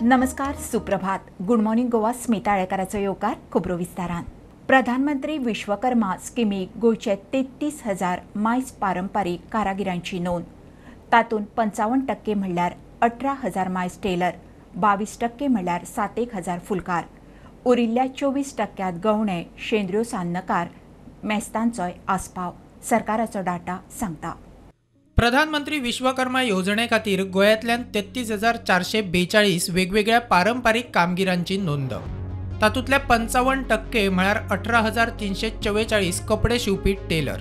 नमस्कार, सुप्रभात. Good morning Goa, Smita आळेकाराचो येवकार खबरो विस्तारान. प्रधानमंत्री विश्वकर्मा स्किमीक गोंयचे 33,000 मायज पारंपारीक कारागिरांची नोंद. तातूंत 55% म्हणल्यार 18,000 मायज टेलर, 22% म्हणल्यार 7,000 फुलकार. उरिल्ल्या 24% गवणे, शेंद्र्यो सान्नकार, मेस्तांचोय आस्पाव. सरकाराचो डाटा सांगता. प्रधानमंत्री विश्वकर्मा येवजणे खातीर गोंयांतल्यान 33,442 वेगवेगळ्या पारंपारीक कामगिरांची नोंद. तातूंतले 55% म्हळ्यार 18,344 कपडे शिंवपी टेलर,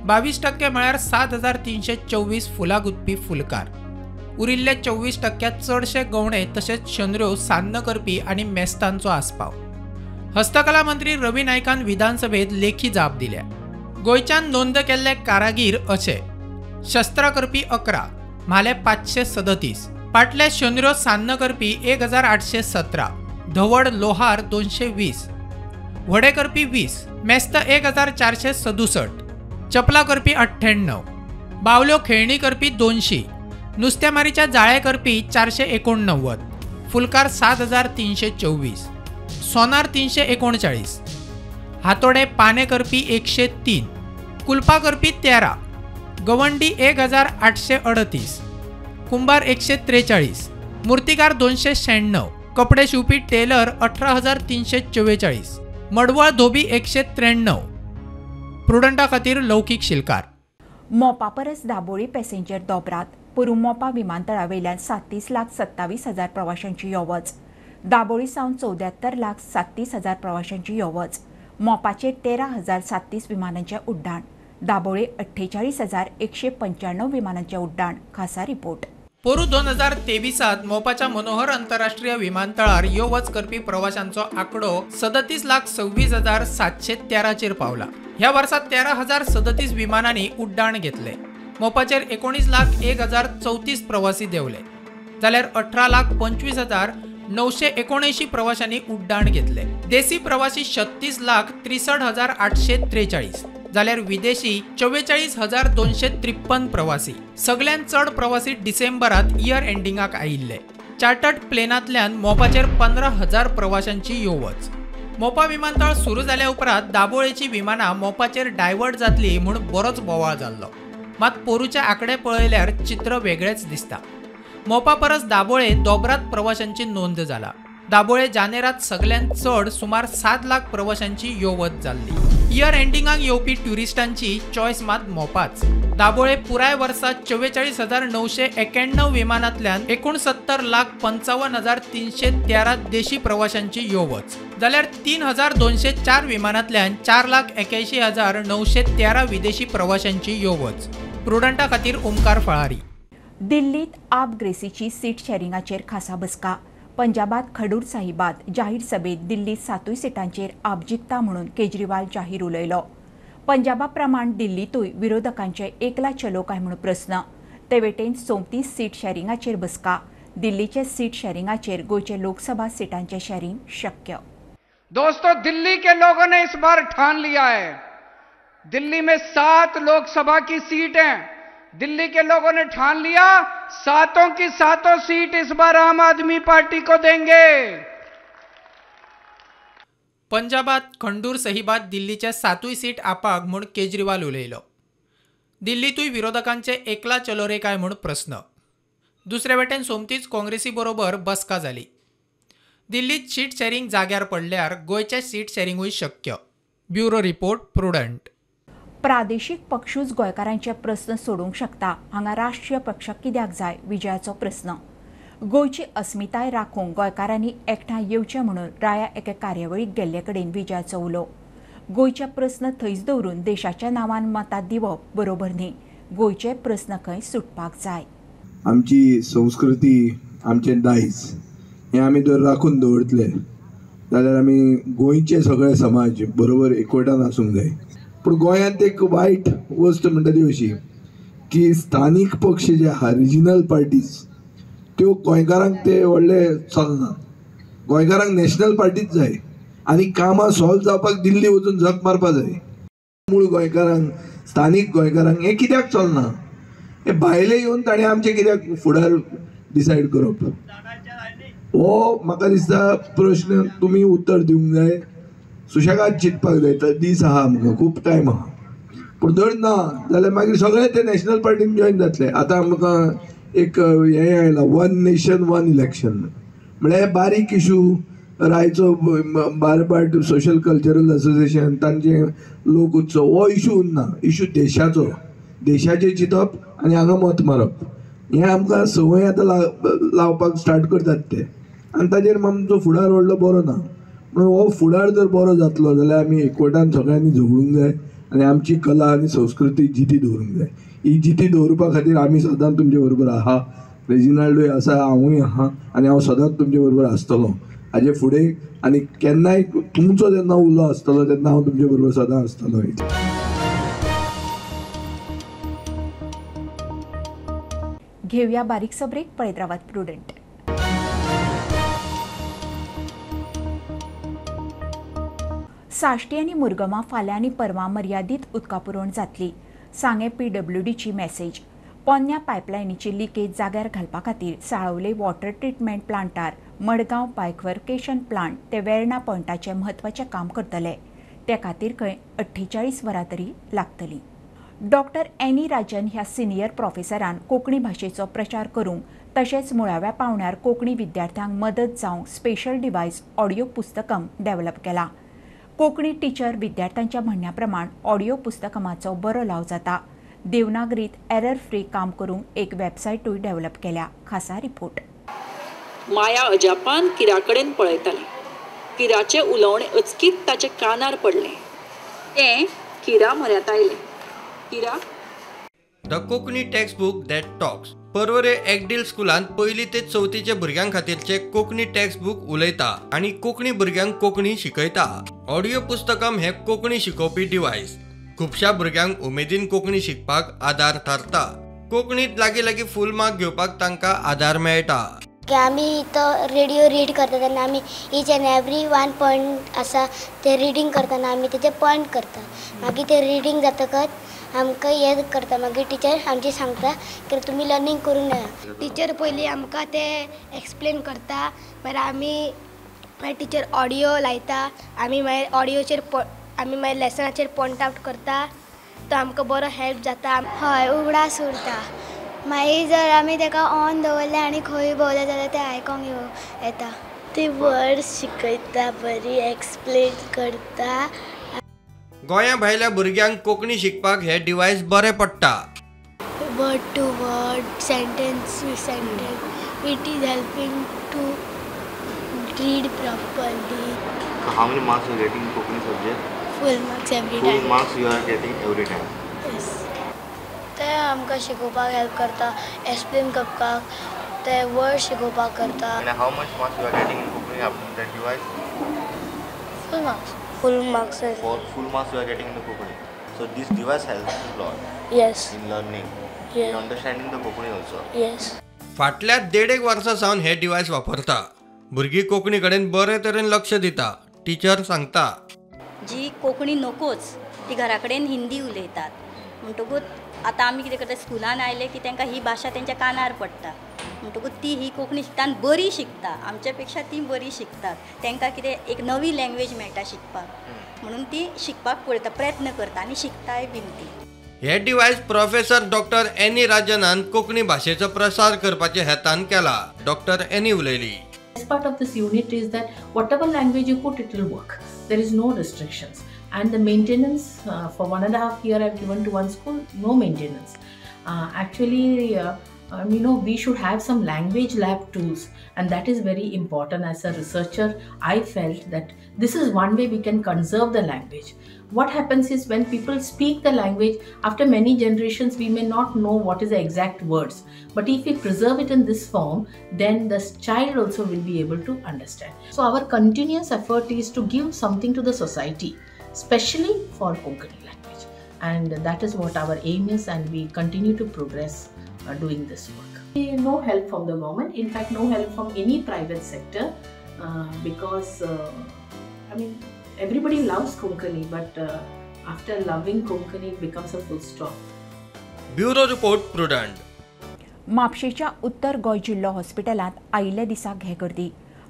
22% म्हळ्यार 7,324 फुलां गुंतपी फुलकार. उरिल्ले 24% चडशे गवणे तशेंच शेंद्र्यो सान्न करपी आनी मेस्तांचो आस्पाव. हस्तकला मंत्री रवी नायकान विधानसभेत लेखी जाप दिल्या. गोंयच्यान नोंद केल्ले कारागीर अशे: शस्त्रां करपी 11, म्हाले 537, पाटले शेंद्र्यो सान्न करपी 1,817, धवड लोहार 220, व्हडे करपी 20, मेस्त 1,467, चपला करपी 98, बावल्यो खेळणी करपी 200, नुस्तेमारीच्या जाळे करपी 489, फुलकार 7,324, सोनार 339, हातोडे पाने करपी 103, कुलपा करपी 13, गवंडी 1,838, कुंभार 143, मूर्तिकार 296, कपडे शिवपी टेलर 18,344, मडवळ धोबी 193. प्रुडंटा खातीर लौकीक शिलकार. मोपा परस दाबोळी पॅसेंजर दोबरात. पोरूं मोपा विमानतळावेल्यान 37,27,000 प्रवाशांची यो वच, दाबोळी सावन 74,37,000 प्रवाशांची यो वच. मोपाचेर 13,037 विमानांचें उड्डाण, दाबोळे 48,195 विमानांचें उड्डाण. खासा रिपोर्ट. पोरूं 2023 मोपाच्या मनोहर आंतरराष्ट्रीय विमानतळार यो वच करपी प्रवाशांचो आंकडो 37,26,713 पावला. ह्या वर्सा 13,037 विमानांनी उड्डाण घेतले. मोपाचेर 19,01,034 प्रवासी देंवले, जाल्यार 18,25,979 प्रवाशांनी उड्डाण घेतले. देसी प्रवासी 36,63,843, जाल्यार विदेशी 44,253 प्रवासी. सगळ्यांत चड प्रवासी डिसेंबरात इयर एंडिंगाक आयिल्ले. चार्टर्ड प्लेनांतल्यान मोपाचेर 15,000 प्रवाशांची यो वच. मोपा विमानतळ सुरू जाल्या उपरांत दाबोळेची विमानां मोपाचेर डायवर्ट जातली म्हूण बरोच बोवाळ जाल्लो. मात पोरूचे आंकडे पळयल्यार चित्र वेगळेच दिसता. मोपा परस दाबोळे दोबरात प्रवाशांची नोंद जाला. दाबोळे जानेरात सगळ्यांत चड सुमार 7 लाख प्रवाशांची यो वच जाल्ली. इयर एंडिंगाक येवपी ट्युरिस्टांची चॉयस मात मोपाच. दाबोळे पुराय वर्सा 44,991 विमानांतल्यान 69,55,313 देशी प्रवाशांची यो वच, जाल्यार 3,204 विमानांतल्यान 4,81,913 विदेशी प्रवाशांची यो वच. प्रुडंटा खातीर ओमकार फळारी. दिल्लीत आप ग्रेसीची सीट शॅरिंगाचेर खासा बसका. पंजाबात खडूर साहिबात जाहीर सभेत दिल्लीत 7 सिटांचेर आप जिखता म्हणून केजरीवाल जाहीर उलयलो. पंजाबा प्रमाण दिल्लीतूय विरोधकांचे एकला चलो काय म्हणून प्रस्न. ते वटेन सोमती सीट शॅरिंगाचेर बसका. दिल्लीचे सीट शॅरिंगाचेर गोंयचे लोकसभा सिटांचे शॅरिंग शक्य. दोस्तों, दिल्ली के लोगों ने इस बार ठान लिया है. दिल्ली में 7 लोकसभा की सीट हैं. दिल्ली के लोगों ने ठान लिया, 7 की 7 सीट इस बार आम आदमी पार्टी को देंगे. पंजाबात खंडूर साहिबात दिल्लीचे 7 सीट आपाक म्हूण केजरीवाल उलयलो. दिल्लीतूय विरोधकांचे एकला चलो रे काय म्हूण प्रस्न. दुसरे वटेन सोमतीच काँग्रेसी बरोबर बसका जाली. दिल्लीत सीट शॅरिंग जाग्यार पडल्यार गोंयचे सीट शॅरिंगूय शक्य. Bureau report, Prudent. प्रादेशीक पक्षूच गोंयकारांचे प्रस्न सोडूंक शकता, हांगा राष्ट्रीय पक्ष कित्याक जाय, विजयाचो प्रस्न. गोंयची अस्मिताय राखूंक गोंयकारांनी एकठांय येवचें म्हणून राया एके कार्यावळीक गेल्ले कडेन विजयाचो उलो. गोंयचे प्रस्न थंयच दवरून देशाच्या नांवान मतां दिवप बरोबर न्ही. गोंयचे प्रस्न खंय सुटपाक जाय. आमची संस्कृती, आमचें दायज हें आमी जर राखून दवरतले जाल्यार आमी गोंयचे सगळे समाज बरोबर एकवटान आसूंक जाय. पूण गोंयांत एक वायट वस्त म्हणटा ती अशी की स्थानीक पक्ष जे आहा, रिजनल पार्टीज, त्यो गोंयकारांक ते व्हडले चलना. गोंयकारांक नॅशनल पार्टीच जाय आनी कामां सॉल्व जावपाक दिल्ली वचून झक मारपा जाय. मूळ गोंयकारांक, स्थानीक गोंयकारांक हें कित्याक चलना? हे भायले येवन ताणें आमचें कित्याक फुडार डिसायड करप? हो म्हाका दिसता प्रश्न तुमी उत्तर दिवंक जाय, सुशेगाद चिंतपाक जाय. दीस आहा आमकां, खूब टायम आहा. पूण जर ना जाल्यार मागीर सगळे ते नॅशनल पार्टीन जॉयन जातले. आतां आमकां एक हें आयलां, वन नेशन वन इलेक्शन, म्हळ्यार बारीक इशू रायचो बारभाट सोशल कल्चरल असोसिएशन तांचे लोक उत्सव हो इशू उरना. इशू देशाचो, देशाचें चिंतप आनी हांगा मत मारप हें आमकां संवय आतां लावपाक स्टार्ट करतात ते, आनी ताजेर आमचो फुडार व्हडलो बरो ना. म्हणून हो फुडार जर बरो जातलो जाल्यार आमी एकवटान सगळ्यांनी झगडूंक जाय आनी आमची कला आनी संस्कृती जिती दवरूंक जाय. ही जिती दवरपा खातीर आमी सदांच तुमचे बरोबर आहा. रेजिनाल्डूय आसा, हांवूय आहा आनी हांव सदांच तुमचे बरोबर आसतलो हाजे फुडें. आनी केन्नाय तुमचो जेन्ना उलो आसतलो तेन्ना हांव तुमचे बरोबर सदां आसतलो. घेवया बारीकसो ब्रेक, पळयत रावात प्रुडंट. साश्टी आनी मुरगमा फाल्यां आनी परवां मर्यादीत उदका पुरवण जातली, सांगें पीडब्ल्यूडीची मॅसेज. पोन्न्या पायपलायनीची लिकेज जाग्यार घालपा खातीर साळवले वॉटर ट्रिटमेंट प्लांटार मडगांव बायफर्केशन प्लांट ते वेर्णा पॉयंटाचें म्हत्वाचें काम करतले. ते खातीर खंय 48 वरां तरी लागतलीं. डॉक्टर एनी राजन ह्या सिनियर प्रोफेसरान कोंकणी भाशेचो प्रचार करूंक तशेंच मुळाव्या पावंड्यार कोंकणी विद्यार्थ्यांक मदत जावंक स्पेशल डिवायस ऑडियो पुस्तकम डेव्हलप केला. कोंकणी टिचर विद्यार्थ्यांच्या म्हणण्या प्रमाण ऑडियो पुस्तकमाचो बरो लाव जाता. देवनागरीत एरर फ्री काम करूंक एक वेबसायटूय डेव्हलप केल्या. खासा रिपोर्ट. माया अजापान किराकडेन पळयतालें. किराचें उलोवणें अचकीत ताच्या कानार पडलें. तें किरा म्हऱ्यांत आयलें. Kira, the Konkani text book that talks. Porvorim एकडील स्कुलांत पयली ते चवथीच्या भुरग्यां खातीरचे कोंकणी टेक्स्ट बूक उलयता आनी कोंकणी भुरग्यांक कोंकणी शिकयता. ऑडियो पुस्तकम हे कोंकणी शिकोवपी डिवायस खुबश्या भुरग्यांक उमेदीन कोंकणी शिकपाक आदार थारता. कोंकणीत लागीं लागीं फूल मार्क घेवपाक तांकां आदार मेळटा. की आमी तो रेडियो रीड करता तेन्ना आमी each and every one point आसा ते रिडींग करतना आमी तेजे पॉयंट करता. मागीर ते रिडींग जातकच आमकां हें करता, मागीर टिचर आमची सांगता की तुमी लर्नींग करूंक जाय. टिचर पयलीं आमकां ते एक्सप्लेन करता, मागीर आमी मागीर टिचर ऑडियो लायता, आमी मागीर ऑडियोचेर आमी मागीर लेसनाचेर पॉयंट आवट करता, तो आमकां बरो हेल्प जाता. हय, उगडास उरता. मागीर जर आमी ताका ऑन दवरलें आनी खंय भोंवले जाल्यार तें आयकोंक येता. ती वर्ड्स शिकयता, बरी एक्सप्लेन करता. गोंया भायल्या भुरग्यांक कोंकणी शिकपाक हे डिवायस बरें पडटा. Word to word, sentence to sentence, it is helping to read properly. How many marks you are getting in Konkani subject? Full marks every time. Full marks you are getting every time. Yes. ते आमकां शिकोवपाक help करता, explain करपाक, ते word शिकोवपाक करता. And how much marks you are getting in Konkani after that device? Full marks. Full marks. For full marks you are getting in the Konkani. So this device helps a lot. Yes. In learning. Yes. In understanding the Konkani also. Yes. फाटल्या 1.5 वर्सां सावन हे device वापरता. भुरगीं कोंकणी कडेन बरे तरेन लक्ष दिता. टिचर सांगता, जी कोंकणी नकोच ती घरा कडेन हिंदी उलयतात. म्हणटकूच आतां आमी कितें करता, स्कुलान आयले की तांकां ही भाशा तेंच्या कानार पडटा, म्हणटकूच ती ही कोंकणी शिकता आनी बरी शिकता, आमच्या पेक्षा ती बरी शिकतात. तांकां कितें एक नवी लँग्वेज मेळटा शिकपाक, म्हणून ती शिकपाक पळयता, प्रयत्न करता आनी शिकताय बीन ती. हे डिवायस प्रोफेसर डॉक्टर एनी राजनान कोंकणी भाशेचो प्रसार करपाच्या हेतान केला. डॉक्टर एनी उलयली, Best part of this unit is that whatever language you put, it will work. There is no restrictions. And the maintenance for 1.5 years I've given to one school, no maintenance. Actually, you know, we should have some language lab tools, and that is very important. As a researcher, I felt that this is one way we can conserve the language. What happens is when people speak the language, after many generations, we may not know what is the exact words. But if we preserve it in this form, then the child also will be able to understand. So our continuous effort is to give something to the society, especially for Konkani language. And that is what our aim is, and we continue to progress doing this work. No help from the government, in fact, no help from any private sector, because, I mean, everybody loves Konkani, but after loving Konkani, it becomes a full stop. Bureau Report, Prudent. म्हापशेच्या उत्तर गोंय जिल्लो हॉस्पिटलांत आयिल्ल्या दिसा घे गर्दी.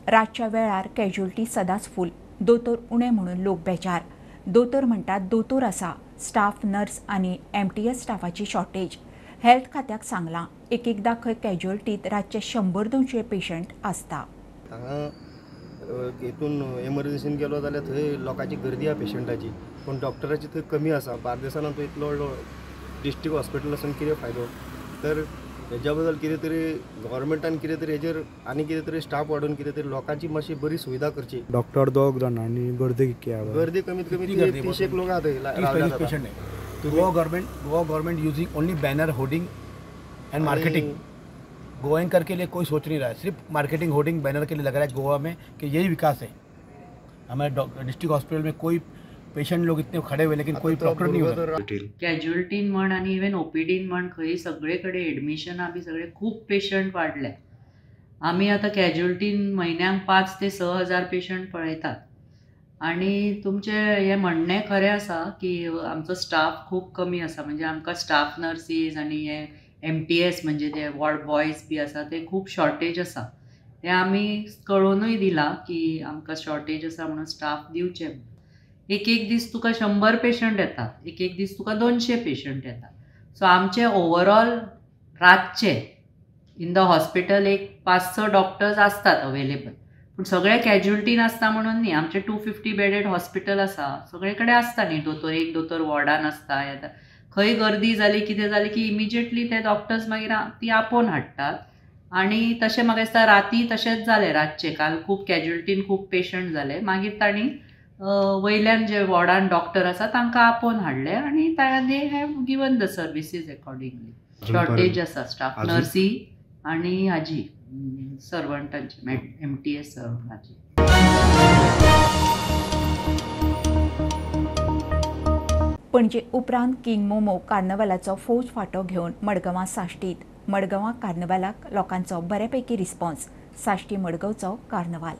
रातच्या वेळार casualty सदांच फूल. दोतोर उणें म्हणून लोक बेजार. दोतोर म्हणटात दोतोर आसा, स्टाफ नर्स आनी एमटीएस स्टाफाची शॉर्टेज. हेल्थ खात्याक सांगलां एक एकदां खंय कॅज्युअल्टीत रातचे 100-200 पेशंट आसता. हांगा हेतून एमर्जन्सीन गेलो जाल्यार थंय लोकांची गर्दी आसा पेशंटाची, पूण डॉक्टराची थंय कमी आसा. बार्देसांत आमचो इतलो व्हडलो डिस्ट्रिक्ट हॉस्पिटल आसून कितें फायदो? तर हेज्या बद्दल कितें तरी गव्हर्मेंटान कितें तरी हेजेर आनी कितें तरी स्टाफ वाडोवन कितें तरी लोकांची मातशी बरी सुविधा करची. डॉक्टर दोग जाण आनी गर्दी कितकी आसा? गर्दी कमीत कमी 30 लोक आसा थंय. Goa government using only banner hoarding and marketing. गोयंकर के लिए कोई सोच नहीं रहा है, सिर्फ मार्केटिंग होर्डिंग बैनर के लिए लग रहा है गोवा में कि यही विकास है. हमारे डिस्ट्रिक्ट हॉस्पिटल में कोई पेशंट लोग इतने खड़े हुए लेकिन कोई डॉक्टर नहीं होता. कॅज्युअल्टीन म्हण आनी इवन ओपीडीन म्हण खंय सगळे कडेन एडमिशनां बी सगळे खूब पेशंट वाडले. आमी आतां कॅज्युअल्टीन म्हयन्याक 5 ते 6 हजार पेशंट पळयतात. आनी तुमचें हें म्हणणें खरें आसा की आमचो स्टाफ खूब कमी आसा. म्हणजे आमकां स्टाफ नर्सीस आनी हे एमटीएस म्हणजे ते वॉर्ड बॉयज बी आसा ते खूब शॉर्टेज आसा. तें आमी कळोवनूय दिलां की आमकां शॉर्टेज आसा म्हणून स्टाफ दिवचे. एक एक दीस तुका 100 पेशंट येतात, एक एक दीस तुका 200 पेशंट येतात. सो आमचे ओवरऑल रातचे इन the hospital एक 5-6 डॉक्टर्स आसतात अवेलेबल, पूण सगळे कॅज्युअल्टीन आसता म्हणून न्ही. आमचे 250 बेडेड हॉस्पिटल आसा, सगळे कडेन आसता न्ही दोतोर, एक दोतोर वॉर्डान आसता. येता खंय गर्दी जाली कितें जाली की इमिजिएटली ते डॉक्टर्स मागीर ती आपोवन हाडटात. आनी तशें म्हाका दिसता राती तशेंच जालें. रातचें काल खूब कॅज्युअल्टीन खूब पेशंट जाले, मागीर तांणी वयल्यान जे वॉर्डान डॉक्टर आसा तांकां आपोवन हाडले आनी they have given the services accordingly. Shortage आसा स्टाफ नर्सी आनी हाजी सर्वंटांची, एमटीएस सर्वंटाची. पणजे उपरांत किंग मोमो कार्नवालाचो फौज फांटो घेवन मडगांवां साश्टीत. मडगांवां कार्नवालाक लोकांचो बऱ्यापैकी रिस्पॉन्स. साश्टी मडगांवचो कार्नवाल.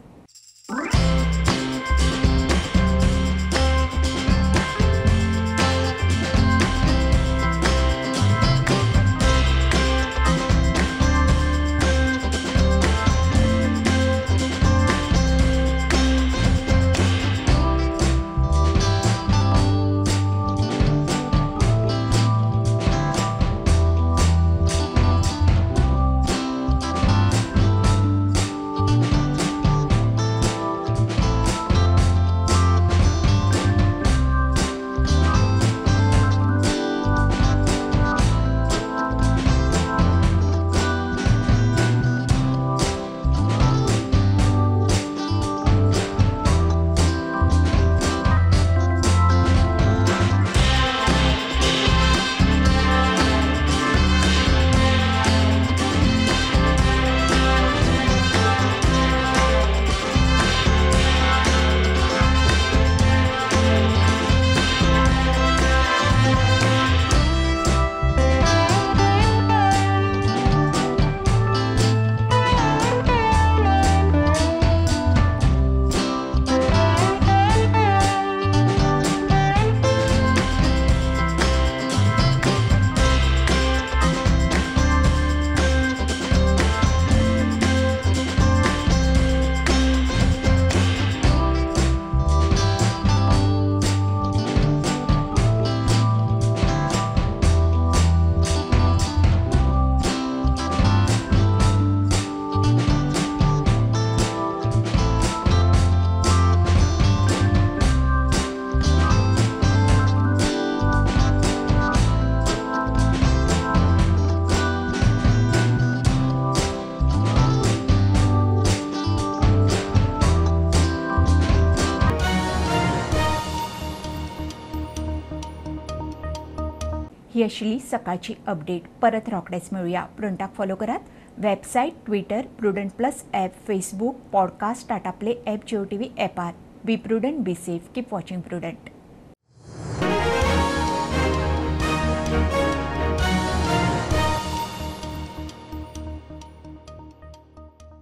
ही आशिल्ली सकाळची अपडेट. परत रोखडेच मेळुया. प्रुडंटाक फॉलो करात. Website, Twitter, Prudent plus app, Facebook, podcast, Tata Play app, Jio TV ॲपार. Be prudent, be safe, keep watching Prudent.